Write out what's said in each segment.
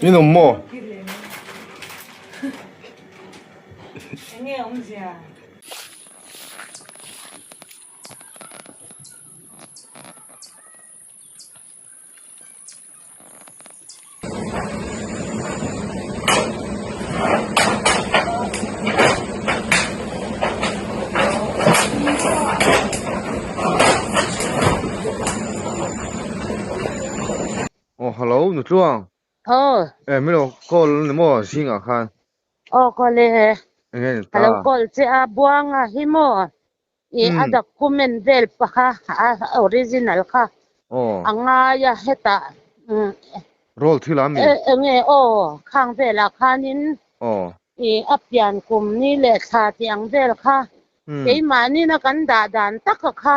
In awm maw? Enge awmzia? Aw hello Nutluang. Aw. E min lo call a ni maw zingah khan. Aw call e. Enge ni ta. Ka lo call che a Buanga hi maw I a document vel pakha a original kha a ngai a hetah Roll thil a mi? Enge aw khang velah khanin i a pian kum ni leh thla tih ang vel kha keimahnin a kan dah dan taka kha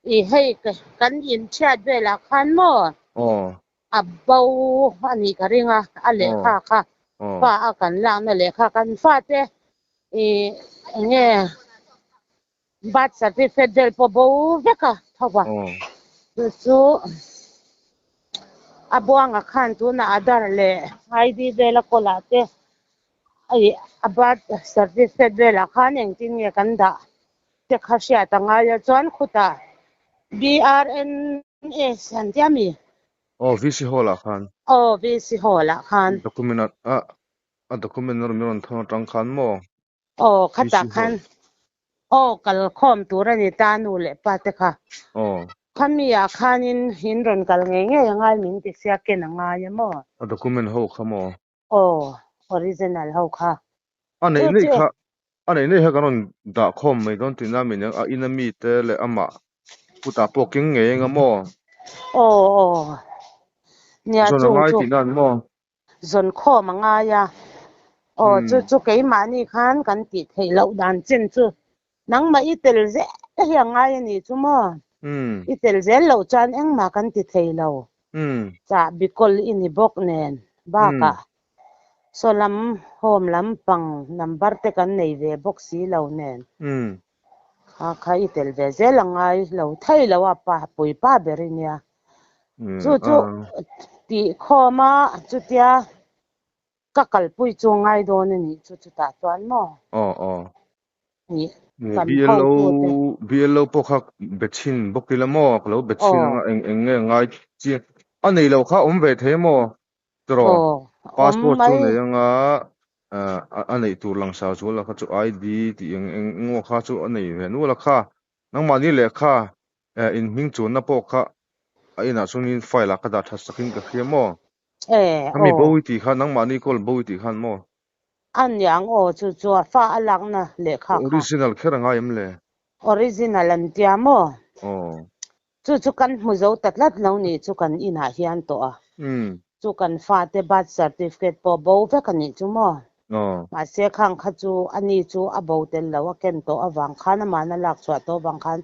i hei kan inthiat velah khan maw a bo a nih ka ring a, a lehkha kha fa a kan lakna lehkha kan fate ih enge birth certificate vel pawh bo vek a tho va, chu chu a buanga khan tunah Aadhaar leh ID vel a kawl ah te ih a birth certificate velah khan engtin nge kan dah te kha hriat a ngai a chuan khutah BRN S an tia mi? Aw VC Hall ah khan. Aw VC Hall ah khan. Document a a a document a rawn min rawn thawn atang khan maw? Aw khatah khan aw kal khawm tur a ni ta nu leh pa te kha. Aw. Khami ah khanin in rawn kal ngei ngei a ngai min ti sia ken a ngai a maw? A document ho kha maw? Aw original ho kha. A neih neih kha a neih neih kha kan rawn dah khawm mai dawn tihna a mi nia a ina mite leh amah kutah pawh keng ngei eng a maw? Aw aw nia Zawn a chung ngai chu tihna an maw? Zawn khawm a ngai a aw chu chu keimahni khan kan tih theih loh dan chin chu nangmah i tel zel hi a ngai a nih chu maw? I tel zel loh chuan engmah kan ti thei lo. Chahbi kawl i ni bawk nen bakah saw lam home lampang number te kan nei ve bawk si lo nen kha kha i tel ve zel a ngai lo thei lo a pa puipa ber i nia. Chu chu tih khawm a chutia ka kalpui chu ngai dawn a nih chu chutah chuan maw? Aw aw. Ni kan hotute. BLO pawh kha be chhin bawk ila maw? Ka lo be chhin anga eng eng nge ngai chi a nei lo kha awm ve thei maw? Tiraw? Passport chu nei anga a neih tur langsar zual la kha chu ID tih eng eng emaw kha chu a nei ve nual a kha. Nangmahni lehkha inhming chuanna pawh kha a inah chuanin file ah ka dah that sakin ka hria maw? Khami bo i tih khan nangmahni call bo i tih khan maw? A niang aw chu chu a fa a lakna lehkha kha. Original kher a ngai em le? Original an tia maw? Aw. Chu chu kan hmu zo ta tlat lo nih chu kan inah hian tawh a. Chu kan fate birth certificate pawh bo vek a nih chu maw? Aw. Mahse khang kha chu a ni chu a bo tel lo a ken tawh avang khan amahna lak chhuah tawh avang khan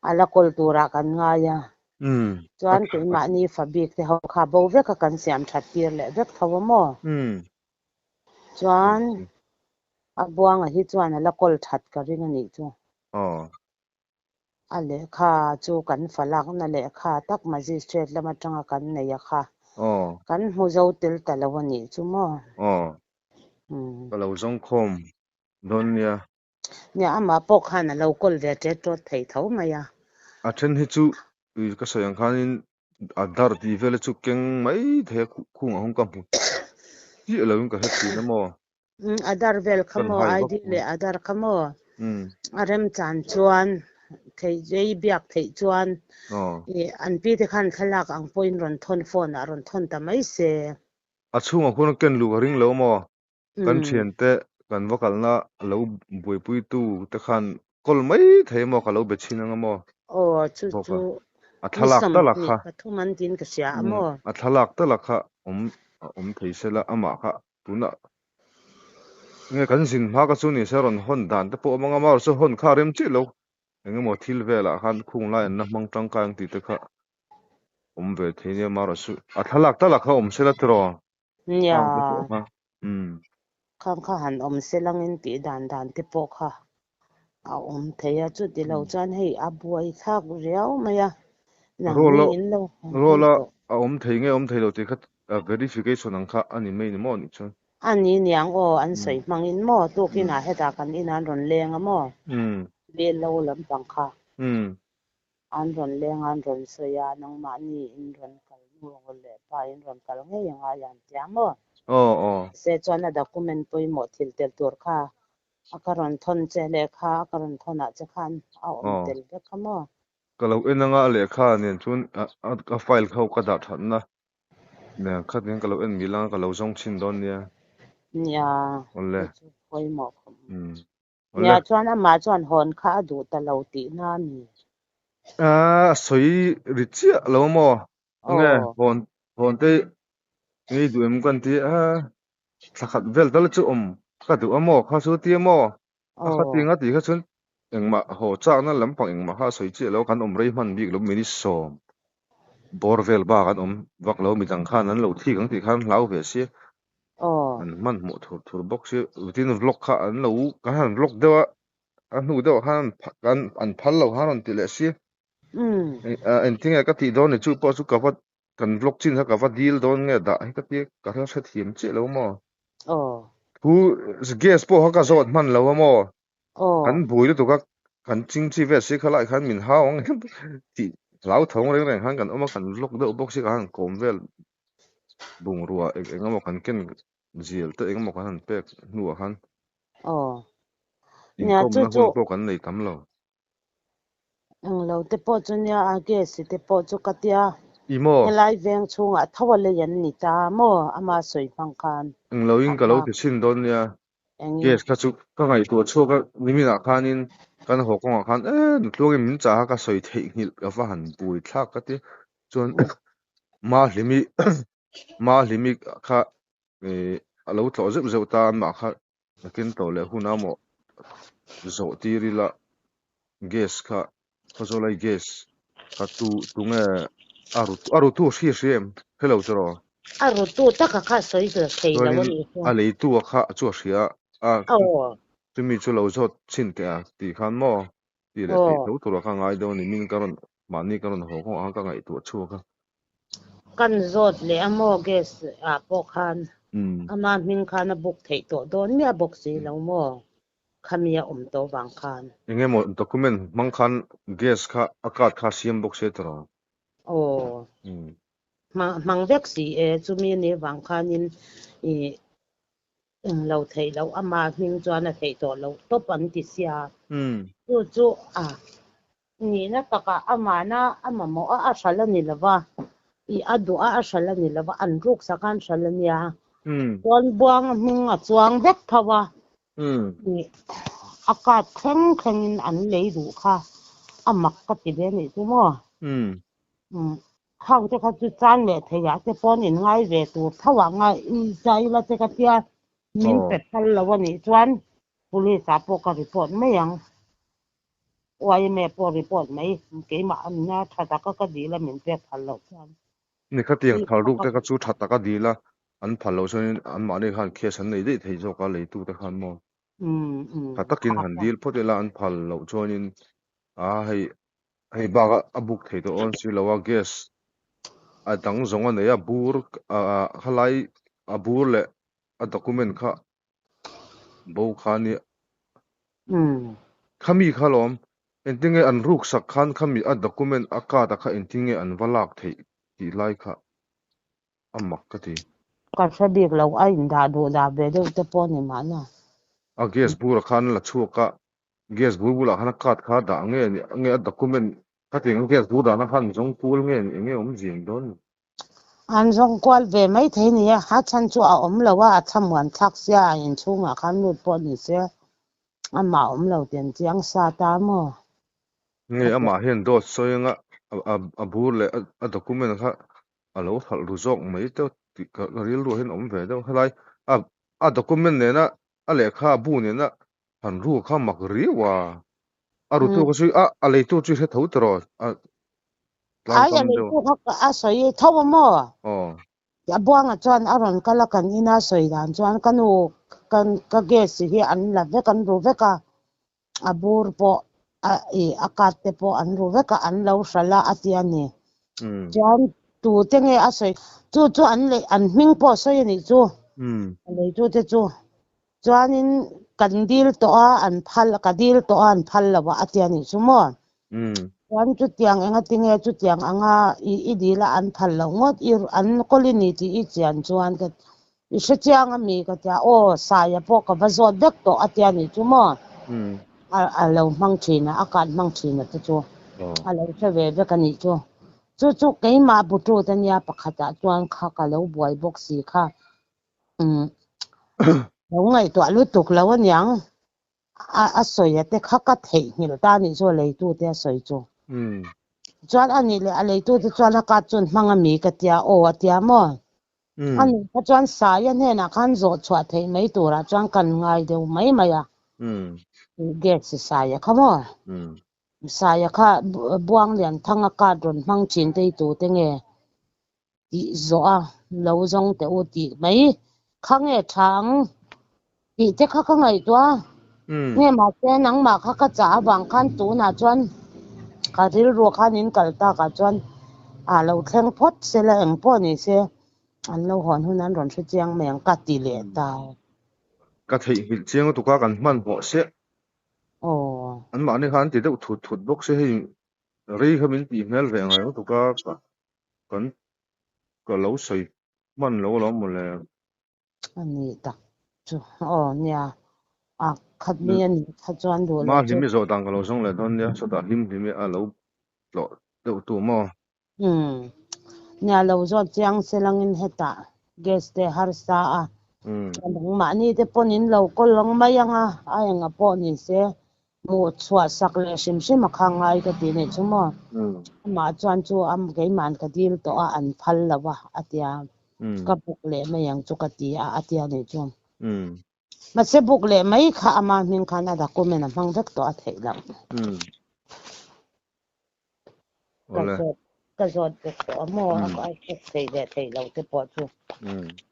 a la kawl turah kan ngai a. Chuan keimahni fa bik te ho kha bo vek a kan siam that tir leh vek tho a maw? Chuan a buanga hi chuan a la kawl that ka ring a nih chu. Aw. A lehkha chu kan fa lakna lehkha tak magistrate lam atanga kan nei a kha. Aw. Kan hmu zo tel ta lo a nih chu maw? Aw. Ka lo zawng khawm dawn nia. Nia amah pawh khan a lo kawl ve tet tawt thei tho mai a. A then hi chu ka sawi ang khanin a dar tih vel hi chu keng mai thei a khungah hung ka hmu chiah lo in ka hre thin a maw. A dar vel kha maw ID leh a dar kha maw a remchan chuan thei ei biak theih chuan an pi te khan thlalak ang pawhin rawn thawn phone ah rawn thawn ta mai se. A chhungah khuan ken luh ka ring lo maw. Kan thiante kan va kalna lo buaipuitu te khan kawl mai thei maw ka lo be chhin anga maw? Aw chu chu a thlalak tal a kha pathum an tin ka hria a maw? A thlalak tal a kha awm awm thei sela amah kha tunah nge kan zin hma ka chu ni se rawn hawn dan te pawh awm anga maw chu hawn kha a rem chiah lo eng emaw thil velah khan khung lai an la hmang tangkai ang tih te kha awm ve thei nia marawh chu a thlalak tal a kha awm sela tiraw? Nia, khang kha han awm se langin tih dan dan te pawh kha a awm thei a, chuti lo chuan hei a buai thlak riau mai a, nangni in lo han Roll a awm thei nge awm thei lo tih kha Verification ang kha a ni mai ni maw nih chuan. A ni niang aw, an sawi hmangin maw tukinah hetah kan inah an rawn leng a maw? Bel lo lampang kha an rawn leng a, an rawn sawi a, nangmahni in rawn kal nu leh pa in rawn kal ngei a ngai a an tia maw? Se chuan a document pawimawh thil tel tur kha a ka rawn thawn che lehkha a ka rawn thawnah che khan a awm tel vek kha maw? Ka lo en anga a lehkha nen chuan a file kha ka dah thatna nen khatin ka lo en mil anga ka lo zawng chhin dawn nia. Nia, chu chu pawimawh khawp mai. Nia chuan amah chuan hawn kha a duh ta lo tihna a ni. A sawi ri chiah lo maw? Enge hawn hawn te ngei duh em kan ti a, thla khat vel tal chu awm ka duh a maw kha chu tia maw? A kha tinga tih kha chuan engmah haw chakna lampang engmah kha a sawi chiah lo a, kan awm rei hman bik lo minute sawm bawr vel bak an awm vak lo, midang khan an lo thik ang tih khan hlau ve sia, an hmanhmawh thur thur bawk sia, tin vlog kha an lo kan han vlog deuh a, a hnu deuh ah khan an an phal lo khan rawn ti leh sia, engtinge ka tih dawn ni chu pawh chu ka va Kan vlog chin kha ka va dil dawn nge dah hi ka tia ka hla hrethiam chiah lo maw? Thu gas pawh kha ka zawt hman lo a maw? Kan bui lutuk a, kan ching chi vel si kha lai khan min hau ang em tih hlau thawng reng reng khan kan awm a, kan vlog deuh bawk si ka han kawm vel bungrua eng eng emaw kan ken zial te eng emaw kan han pek hnuah khan inkawmna hun pawh kan nei tam lo. Englo te pawh chu nia a gas te pawh chu ka tia. I maw? Helai veng chhungah tho a lei an ni ta maw? Ama sawi hmang khan. Englo in ka lo ti chhin dawn nia. Gas kha chu ka ngaihtuah chhuak a, niminah khanin kan haw kawngah khan e nutluangin min chah a ka sawi theihnghilh ka va han bui thlak ka ti. Chuan Mahlimi Mahlimi kha a lo tlawh zeuh zeuh ta amah kha nakin tlawh leh hun a maw zawh tir ila gas kha khawzawlai gas kha tu tunge a ru a rutu a hria hria em hrelo chu rawh. A rutu taka kha a sawi zel thei lo a nih chuan. A leitu a kha chu a hria a chumi chu lo zawt chhin teh a tih khan maw tih leh theih tho tur a kha ngai dawn a ni min ka rawn mahni ka rawn haw kawngah khan ka ngaihtuah chhuak a. Kan zawt leh a maw gas ah pawh khan ama hming khan a book theih tawh dawn miah bawk si lo maw khami a awm tawh vang khan. Enge maw document hmang khan gas kha a card kha siam bawk se tawh. Aw hmang vek si e chumi anih vang khanin i Eng lo theih loh ama hming chuan a theih tawh loh tawp an ti sia. Chu chu a nihna takah amahna a mamawh a a hral a ni lo va, i a duh a a hral a ni lo va, an ruksak a an hral a nia. Chuan Buanga hming a chuang vek tho a, i a card thleng thlengin an lei duh kha a mak ka ti ve anih chu maw. Khang te kha chu chan leh theiah te pawn in ngai ve tur tho ah ngai zai ila che ka tia min pe phal lo a nih chuan police ah pawh ka report mai ang. YMA pawh report mai keimah a nia tha taka ka dil a min pek phal loh chuan. Ni khatiang phal ruk te kha chu tha taka dil a an phal loh chuanin anmahni khan case an nei daih thei zawk a leitu te khan maw. Tha takin han dil phawt ila an phal loh chuanin a hei Hei bakah a buk thei tawh awn si lo a, gas a dang zawng a nei a, bur khalai a bur leh a document kha bo kha a nia. Khami kha lawm, engtinge an ruk sak khan khami a document a card a kha engtinge an va lak theih tih lai kha a mak ka ti. Ka hre bik lo, a indah duh dah ve deuh te pawh a ni mahna. A gas bur ah khan la chhuak a, Gas bur bulah khan a card kha dah nge ni nge a document khatiang ang gas bur dahna khan an zawng kual nge ni enge awm zin dawn ni. An zawng kual ve mai thei ni a, a chhan chu a awm lo a, a thlamuan thlak sia a inchhungah khan lut pawh ni se amah awm lo tih an chiang sa ta maw? Nge amah hian dawt sawi anga a bur leh a document kha a lo hralh ru zawk mai deuh tih ka rilru ah hian a awm ve deuh helai a a document nena a lehkha a bu nena Han ru kha mak riau a, a rutu kha chu a a leitu chu i hre tho tawh rawh a tlang Ai a tam deuh. leitu kha a sawi tho a maw? Aw. A buanga chuan a rawn kal a kan ina sawi dan chuan ka nu kan ka gas hi an la vek an ru vek a, a bur pawh a ih a card te pawh an ru vek a an lo hralh a a ti a ni. Chuan. Tute nge a sawi? Chu chu an lei, an hming pawh a sawi a nih chu. A leitute chu. Chuanin kan dil tawh a, an phal, ka dil tawh a, an phal lo a, a ti a nih chu maw? Chuan chutiang engati nge chutiang anga i i dil a an phal loh ngawt i an kawl i ni tih i chian chuan ka i hre chiang a mi ka tia aw Saia pawh ka va zawt vek tawh a tia nih chu maw? A a lo hmang thin a, a kan hmang thin a te chu a lo hre ve vek a nih chu. Chu chu keimah butut a nia pakhatah chuan kha ka lo buai bawk si kha. Umm lo ngaihtuah lutuk lo aniang a a sawi a te kha ka theihnghilh ta anih chu a leitu te a sawi chu. Chuan anih leh a leitu te chuan a card chuan hmang ami ka tia aw a tia maw. Anih kha chuan Saia hnenah khan zawh chhuah theih mai turah chuan kan ngai deuh mai mai a. Gas Saia kha maw. Saia kha Buanglianthanga card rawn hmang thin te hi tute nge? Tih zawh a lo zawng teh u tih mai kha nge tha ang tih te kha ka ngaihtuah a. Nge mahse nangmah kha ka chah avang khan tunah chuan ka rilru khan in kal takah chuan a lo thleng phawt sela eng pawh ni se an lo hawn hun an rawn hre chiang mai ang ka ti leh ta. Ka theihnghilh chiang lutuk a kan hmanhmawh siah. Anmahni khan an ti deuh thut thut bawk se hei rei kha min tih hmel ve ngai lutuk a ka Kan ka lo sawi hman lo alawm mawle. A ni tak chu aw nia a khat mi a nih kha chuan duh loh chu. Mahlimi zawh dan ka lo zawng leh dawn nia sawtah Hlimhlimi a lo tlawh deuh tu maw? Umm nia lo zawt chiang se langin hetah gas te harsa a chuan nangmahni te pawn in lo kawl ang mai ang a a enga pawh ni se Hmuh chhuah sak leh hrim hrim a kha ngai ka ti nih chu maw. Amah chuan chu a keima'n ka dil tawh a, an phal lo a, a tia. Ka buk leh mai ang chu ka ti a, a tia nih chu. Mahse buk leh mai kha ama hming khan a document a hmang vek tawh a theih loh. Ka zawt ka zawt vek tawh a maw a access theih leh theih loh te pawh chu.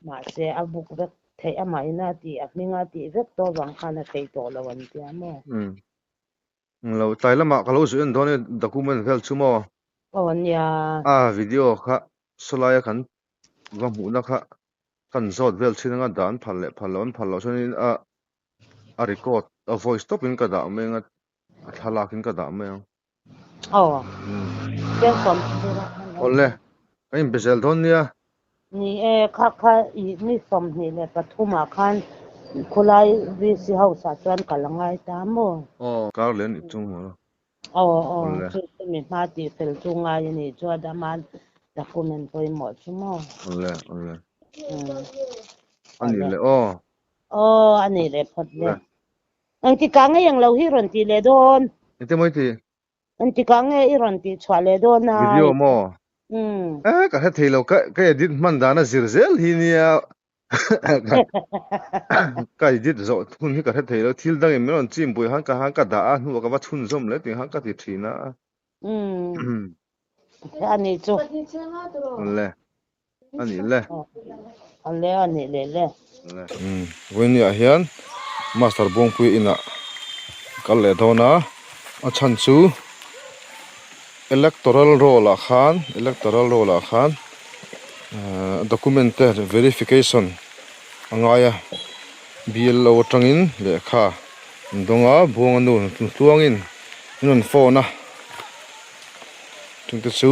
Mahse a buk vek theih amah ina a tih a hming a tih vek tawh avang khan a theih tawh lo an tia maw. Lo tlai lamah ka lo zuih en dawn e document vel chu maw. Aw nia. A video kha sawlaia kan va hmuhna kha kan zawt vel thin anga dah an phal leh phal loh an phal loh chuanin a a record a voice tawpin ka dah mai anga a thlalakin ka dah mai ang. Aw. Awle, ka inbe zel dawn nia. Ni e, kha kha i ni 23 ah khan khulai VC house ah chuan kal a ngai ta maw? Aw, kar leh anih chu maw? Aw, aw, chu chu mi hma tih fel chu ngai a nih chu a dama document pawimawh chu maw? Awle, awle. A nih leh aw. Aw, a nih leh phawt le. Engtikah nge eng lo hi rawn tih leh dawn? Engti maw i tih? Engtikah nge i rawn tih chhuah leh dawn a? Video maw? Umm. Eh ka hre thei lo, ka ka edit hman dan a zir zel hi nia ka edit zawh hun hi ka hre thei lo, thil dangin min rawn chim buai han ka han ka dah a hnuah ka va chhunzawm leh tih han ka ti thin a. Umm. A nih chu. Awle. A nih le. A le a nih leh le. Umm Vawinia hian Master Buangpuia inah kal leh dawn a, a chhan chu Electoral Roll ah khan Electoral Roll ah khan ahh document te verification a ngai a, BLO atangin lehkha an dawng a, Buanga nu tluangin min rawn phone a, chungte chu.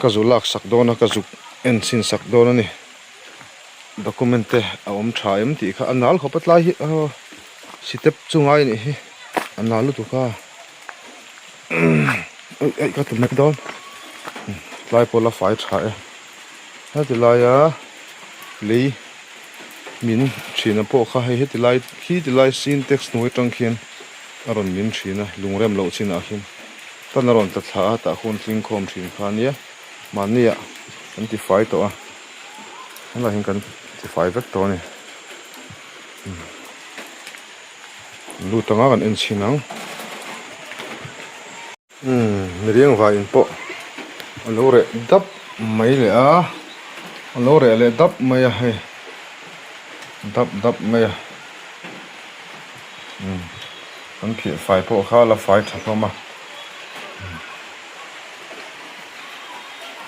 Ka zu lak sak dawn a, ka zuk en chhin sak dawn a ni. Document te a awm tha em tih kha a nal khawp a tlai hi aw step chu ngai a nih hi a nal lutuk a aih aih ka ti mek dawn tlai pawh la fai tha e heti laia lei min thin a pawh kha hei heti lai khi ti lai sintex hnuai atang khian a rawn min thin a lungrem loh chinah khian. Tan a rawn tla thla a, tah khawn tling khawm thin kha ania, mahnia kan ti fai tawh a, helaiah hian kan ti fai vek tawh a ni. Lut anga kan en chhin ang. Umm miriang vai in pawh a lo reh dap mai leh a, a lo reh leh dap mai a hei dap dap mai a. Umm kan phiah fai pawh kha la fai tha hlawm a.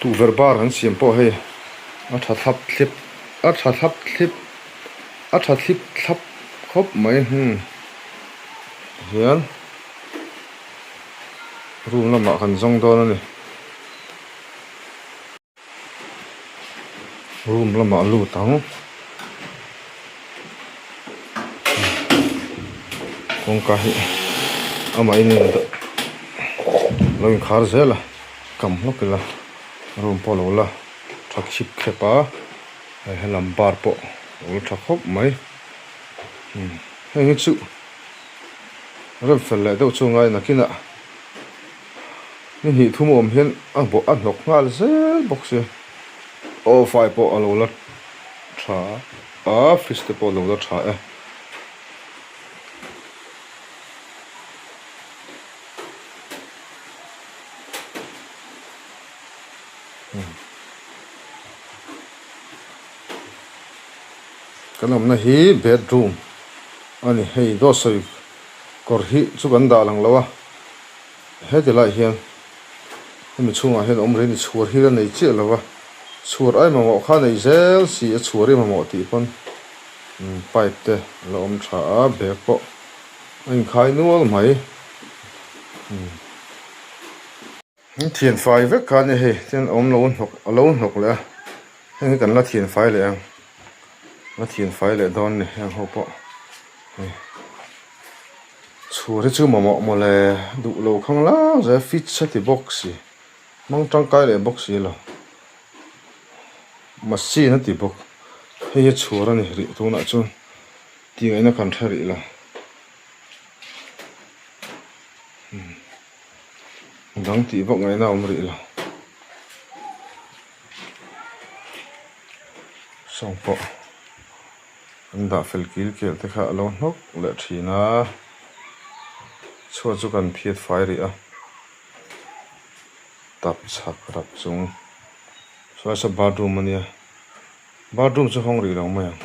Tukverh bar kan siam pawh hei a tha thlap thlep a tha thlap thlep a tha thlip thlap khawp mai hmm hian room lamah kan zawng dawn a ni. Room lamah lut ang kawngka hi amah in lo inkhar zel a kam hlawk ila room pawh a lo la tha khip khep a hei helam bar pawh a lo la tha khawp mai heng hi chu rem fel leh deuh chu a ngai nakinah. Ni hnih thum awm hian a bawh a hnawk nghal zel bawk sia. Aw fai pawh a lo la tha a, fridge te pawh a lo la tha e. Kan awmna hi bedroom a ni, hei dawt sawi kawr hi chu kan dah lang lo a. Heti lai hian hemi chhungah hian awm rei ni chhuar hi la nei chiah lo va, chhuar ai mamawh kha nei zel si a chhuar i mamawh tih pawn pipe te a la awm tha a, bag pawh a inkhai nual mai. Thian fai vek kha a ni hei, tian awm lo hnawk a lo hnawk leh a, heng hi kan la thian fai leh ang, la thian fai leh dawn a ni heng ho pawh hei. Chhur hi chu mamawh mawle duh lo khang lang zel fit se ti bawk si hmang tangkai leh bawk si lo machine a ti bawk hei hi chhur a ni rih tunah chuan tih ngaihna kan hre rih lo dang tih vak ngaihna a awm rih lo sawng pawh. An dah fel kil kel te kha a lo hnawk leh thin a, chhuat chu kan phiat fai rih a, tap chhak rap chung sawi saw bathroom a nia, bathroom chu hawng rih lo mai ang.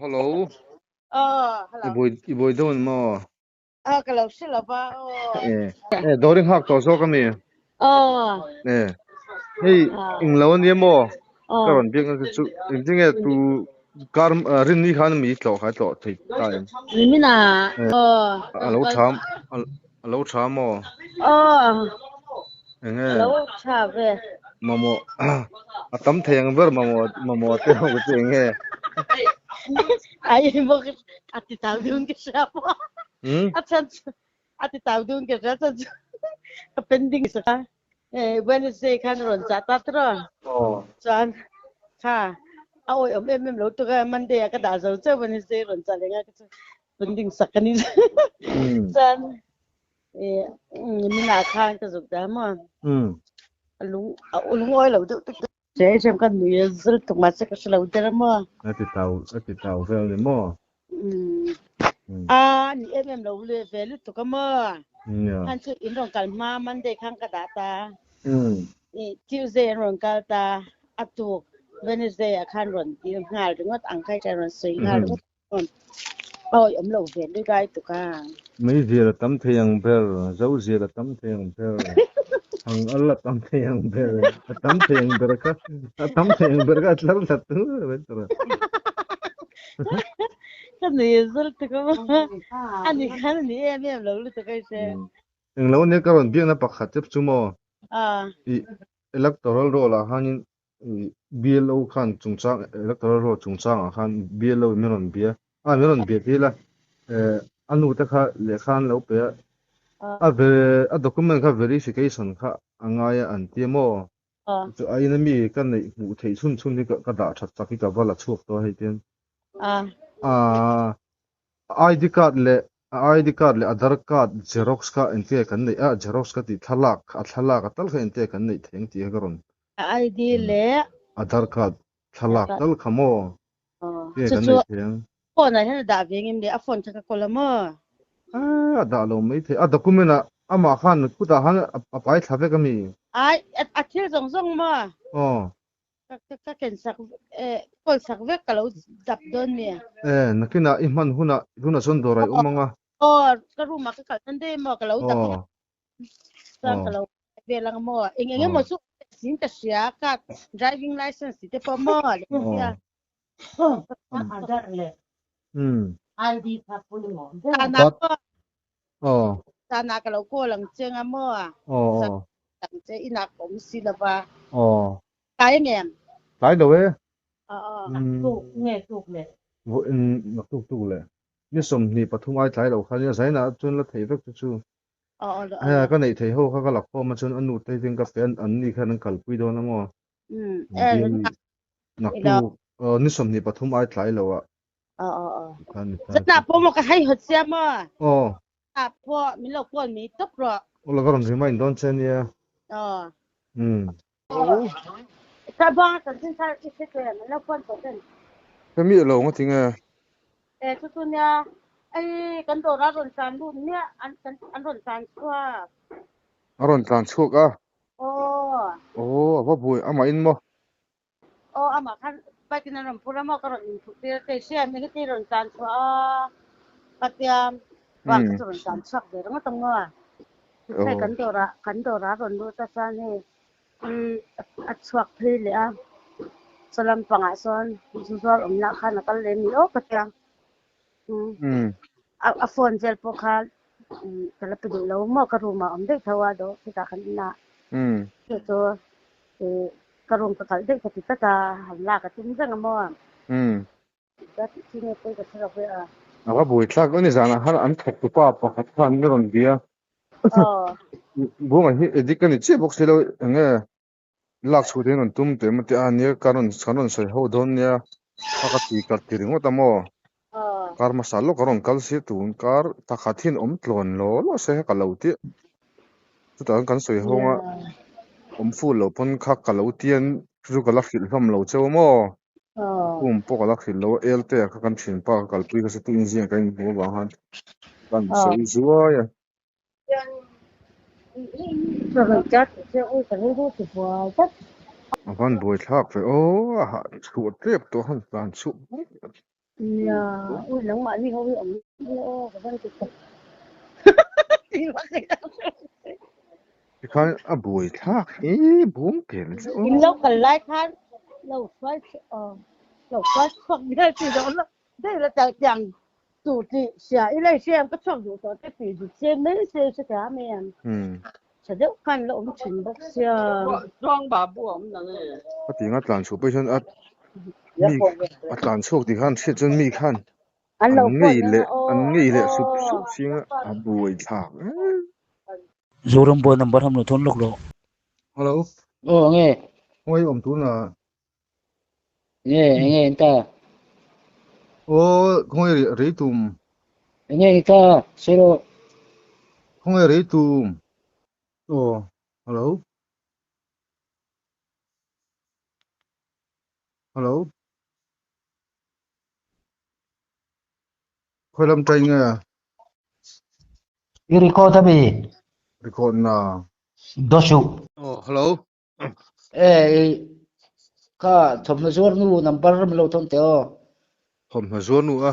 Hello. Aw, hello. I buai i buai dawn maw? Ah, ka lo hre lo va, aw. Eh, eh, dawr i nghak tawh zawk ami? Aw. Eh, hei eng lo ania maw? Ka Aw. rawn biak na te chu engtin nge tu kar rinni khan mi tlawh kha tlawh thei ta em? Nimina, Eh, aw. a lo tha a lo tha maw? Aw. Enge? A lo tha ve. Mamawh a tam thei ang ber mamawh mamawh te ho chu enge? Ai maw a ti tau dun ka hria maw? Hmm? A chan chu a ti tau dun ka hria chan chu a pending sa kha. Eh, Wednesday khan rawn chah ta tiraw? Aw. Chuan kha a awih awm em em lo tuk a, Monday ah ka dah zo chauh Wednesday rawn chah leh nga ka chu pending sak ka ni. Hmm. Chuan eh minah khan ka zuk dah maw? Hmm. A lung a lungawi lo deuh tuk Che chem ka nui a zil tuk mahse ka hre lo der a maw? A ti tau a ti tau vel ni maw? Umm. Umm. A ni em em lo le ve lutuk a maw? Nia. Khan chu in rawn kal hma Monday khan ka dah ta. Umm. I Tuesday an rawn kal ta a tuk Wednesday ah khan rawn dil nghal ringawt ang kha i rawn sawi nghal ringawt. Awi awm lo ve lui lai tuk a. Meizial a tam thei ang ber, Zozial a tam thei ang ber, Thang al a tam thei ang ber, a tam thei ang ber kha, a tam thei ang ber kha a tlar thlat tur mai tur a. Ka nui zal tuk a a ni khan a ni em em lo lutuk a i hre. Englo ania ka rawn biakna pakhat chep chu maw? I electoral roll ah khanin BLO khan chungchang electoral roll chungchangah khan BLO in min rawn bia a min rawn bia tir a eh A nu te kha lehkha an lo pe a, a ve a document kha verification kha a ngai a an ti a maw? Chu a ina mi ka neih hmuh theih chhun chhun hi ka dah that chak hi ka va la chhuak tawh a hei tian. A ID card leh a ID card leh Aadhaar card xerox kha engtinge kan neih a, xerox ka tih thlalak a thlalak a tal kha engtinge kan neih theih ang tih kha ka rawn A ID leh Aadhaar card thlalak tal kha maw Chu chu phone ah hian a dah ve ngem le a phone kha ka kawl a maw? A dah lo mai thei a document ah amah khan kutah khan a pai thla vek a mi? Ai a thil zawng zawng maw? Aw. Ka ken sak kawl sak vek ka lo dap dawn mi? E nakinah i hman hunah tunah chuan dawr a i awm ang a. Aw ka room ah ka kalh dawn daih maw ka lo dap vek a. Chuan ka lo vel ang maw? Eng eng emaw chu sin ka hria ka driving license tih te pawh maw? Aadhaar leh ID kha pawimawh ber. Zanah ka lo call ang che nga maw? Ang che inah ka awm si lova. Tlai ang em? Tlai lo e. Tuk nge tuk leh? Tuk tuk leh. Ni 23 ai tlai lo kha nia zainah chuan la thei vek chu chu. Hei ka neih theih ho kha ka la khawm a chuan a nu te hian ka pe an ni khan an kalpui dawn a maw? Naktuk ni 23 ai tlai lo ah. Zanah pawh maw ka hei hawt sia maw? Zanah pawh min lo call mai tawp rawh. Aw la ka rawn remind dawn che nia. Ka bang a chanchin thar i hre teh min lo phone tawh ten. Ka miah lo nga tinge. E chu chu nia ei kan dawr a rawn tlan lut miah an an rawn tlan chhuak. A rawn tlan chhuak a. Aw. Aw a va buai amah in maw. Aw amah khan bike in an rawn phur a maw ka rawn inphur tir a kei hriat eng heti rawn tlan chhuah a ka tia bang kha chu rawn tlan chhuak ve ringawt ang maw. Hei kan dawrah kan dawrah a rawn lut a chuan hei a chhuak phei leh a chaw lampangah sawn zu zuar awmna khan a kal leh a ni aw ka tia a phone vel pawh kha ka la pe duh lo maw ka room ah a awm daih tho a dawh chutah khan inah chu chu ka room ka kalh daih ka ti tlat a han lak a tum reng a maw. A va buai thlak a ni zanah khan an thawk tupa pakhat khan an rawn bia Buanga hi addict a ni chiah bawk si lo eng nge lak chhuah te rawn tum teh maw tia nia ka rawn kan rawn sawi ho dawn nia a ka ti ka ti ringawt a maw kar hmasa lawk a rawn kal si tun kar pakhat hian awm tlawn law law se ka lo tia chutah kan sawi ho anga awm fuh loh pawn kha ka lo tian chu ka la hrilh hlawm lo cheu maw. Kum pawh ka la hrilh lo a, Elte ah kha kan thianpa ka kalpui kha chu inziak ka inhmuh avang khan kan sawi zuai a. A van buai thlak ve aw, a hah chhuah tep tawh han tlan chhuah mai. Nia, ui nangmahni ho hi awm aw ka van ti tak. Tikhan a buai thlak hi bung tel chu. In lo kal lai khan lo hruai lo hruai chhuak bial chi dawn lo dei la tal tiang tu ti sia i lei siam ka chhuak duh tawh te ti dik se mai se se ta mai ang tha deuh khan la awm thin bawk sia. Chuang babu a awm nang e. Ka ti nga tlan chhuah pawh hian a mi a tlan chhuak tih khan hriat chuan mi khan An lo an ngei phone leh ang a an aw ngei leh sup aw. sup si nga a buai thlak em. Zoram boy number ham lo thawn lawk lo. Hello. Aw nge. Khawngaih awm tun a. Nge enge in ta. Aw khawngaih rei tum. Enge in ta sawi rawh. Khawngaih rei tum. Aw hello. Hello. Khawi lam ṭai nge? I record a mi? Record na. Dawsuh. Aw, hello. E, i kha thawmhnaw zuar nu number min lo thawn teh aw. Thawmhnaw zuar nu a?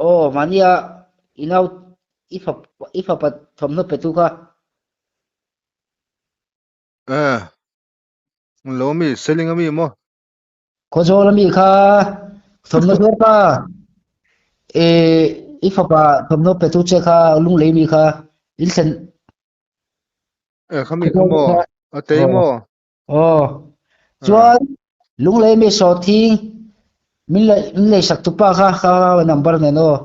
Aw, mahnia i nau i fap i fapa thawmhnaw pe tu kha. E, lo mi, selling a mi maw? Khawzawl ami kha thawmhnaw zuar pa e i fapa thawmhnaw pe tu che kha lunglei mi kha in thlen E kha mi kha maw a tei maw aw chuan lunglei mi sawhthing min lei min lei sak tu pa kha kha number nen aw.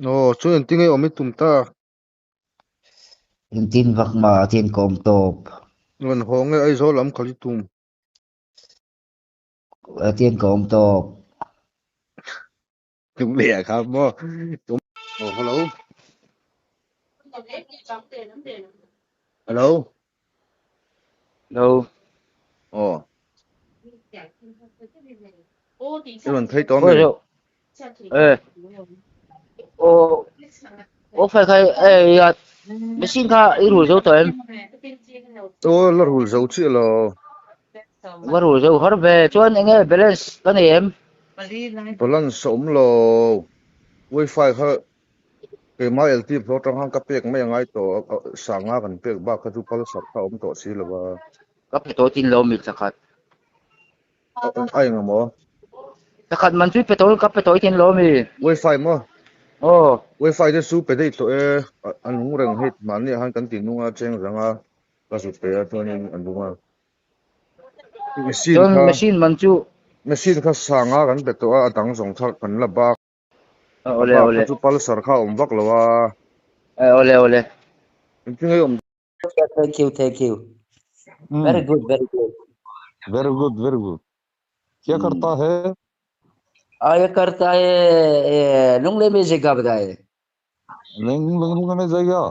Aw, chu engtin nge awm i tum ta? Engtin vak mah a tin ka awm tawp. Rawn haw nge Aizawl lam kal i tum? A tin ka awm tawp. Tum leh ah kha maw? Tum. Aw, hello. Hello. Hello. Aw. I rawn phei tawh a mi? Eh. Aw. Aw fai khai eh ya machine kha i rul zo tawh em? Aw la rul zo chiah lo. Va rul zo har ve chuan enge balance ka nei em? Balance a awm lo. Wifi kha keimah LT floor atang khan ka pek mai a ngai tawh sanga kan pek bak kha chu palsar kha a awm tawh si lo va. Ka pe tawh tin lo mi thakhat. A eng amaw? Thakhat man chu pe tawh ka pe tawh tin lo mi. Wifi maw? Aw. Wifi te chu pe daih tawh e, a nung reng hei mahni ah khan kan ti nung a cheng zang a, ka zut pe a chuanin a nung a. Machine Chuan kha machine man chu. Machine kha sanga kan pe tawh a, a dang zawng kha kan la bak. Awle A bak awle. kha chu pulsar kha a awm vak lo a. Awle awle. Engtin nge awm Thank you, thank you. Very good, very good. Very good, very good. क्या करता है? आ ये करता है लुंगले में जगह बताए। लुंगले में जगह।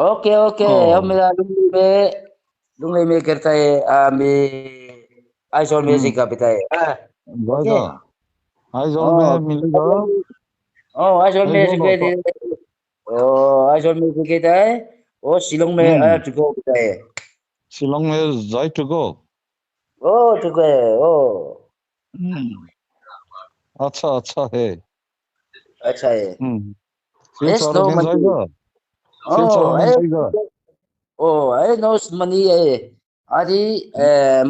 ओके ओके हम मेरा लुंगले में लुंगले में करता है मैं आइजोल में जगह बताए। जाएगा आइजोल में मिलेगा। ओ आइजोल में जगह ओ आइजोल में जगह है ओ शिलोंग में टू गो बताए। शिलोंग में जाए to go. O to go ओ अच्छा अच्छा है अच्छा है। सिलचर में जाएगा। सिलचर में जाएगा। ओ ए नो मनी है आदि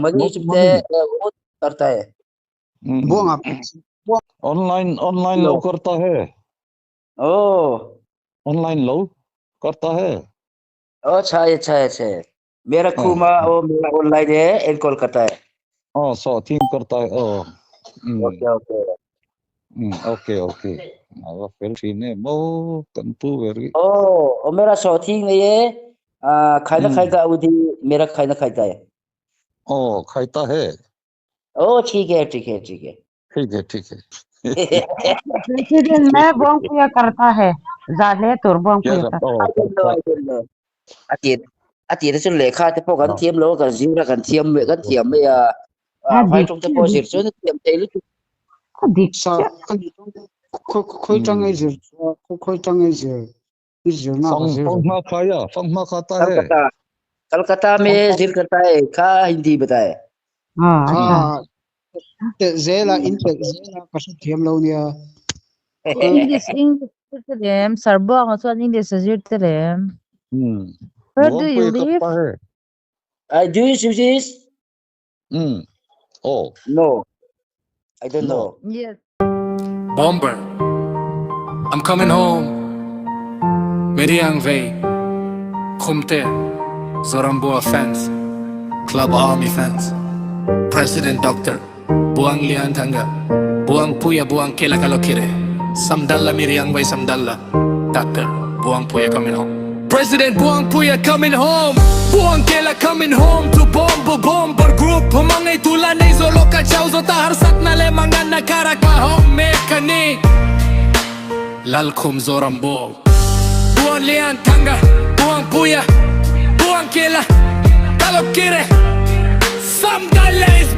मनी चुपते वो करता है। ऑनलाइन ऑनलाइन लो करता है। ओ ऑनलाइन लो करता है। अच्छा अच्छा अच्छा मेरा खुमा वो मेरा ऑनलाइन है इन कॉल करता है। ओ सो तीन करता है। ओ okay okay okay okay अब फिर सीने मो कंतु वेरी। ओ ओ मेरा शौकीन नहीं है खाना खाएगा उधी मेरा खाना खाता है। ओ खाता है। ओ ठीक है ठीक है ठीक है। ठीक है ठीक है। प्रेसिडेंट में बोंग करता है जाले तुर बोंग क्या पुया करता हो? A a tir chu lehkha te pawh kan thiam lo kan zir a kan thiam kan thiam mai a vai tawng te pawh zir chuan a thiam thei lutuk. Dik sa khoi tang ai zir khoi tang ai zir zir na ka zir फंग खाया फंग खाता है। कलकत्ता कलकत्ता में zir करता है खा हिंदी बताए। हाँ kha te zela in te zela ka hre thiam lo nia. English English te lem sarbuang chuan English a zir te lem. Where do you live? है। I do you use this? Oh. No. I don't know. Yes. Bomber. I'm coming home. Meriang Vei. Khumte. Zorambua fans. Club Army fans. President Doctor. Buang Lian Tanga. Buang Puya Buang Kela Kalokire. Samdalla Miriang Vei Samdalla. Doctor. Buang Puya coming home. President Buang Puya coming home. Buang Kela coming home to bomb bomber group. Humangay tula na zolo ka chow zo tahar sat na le mga nakaraka home mekani. Lalkhum Zorambo. Buang Lian Tanga. Buang Puya. Buang Kela. Kalokire. Samdalla is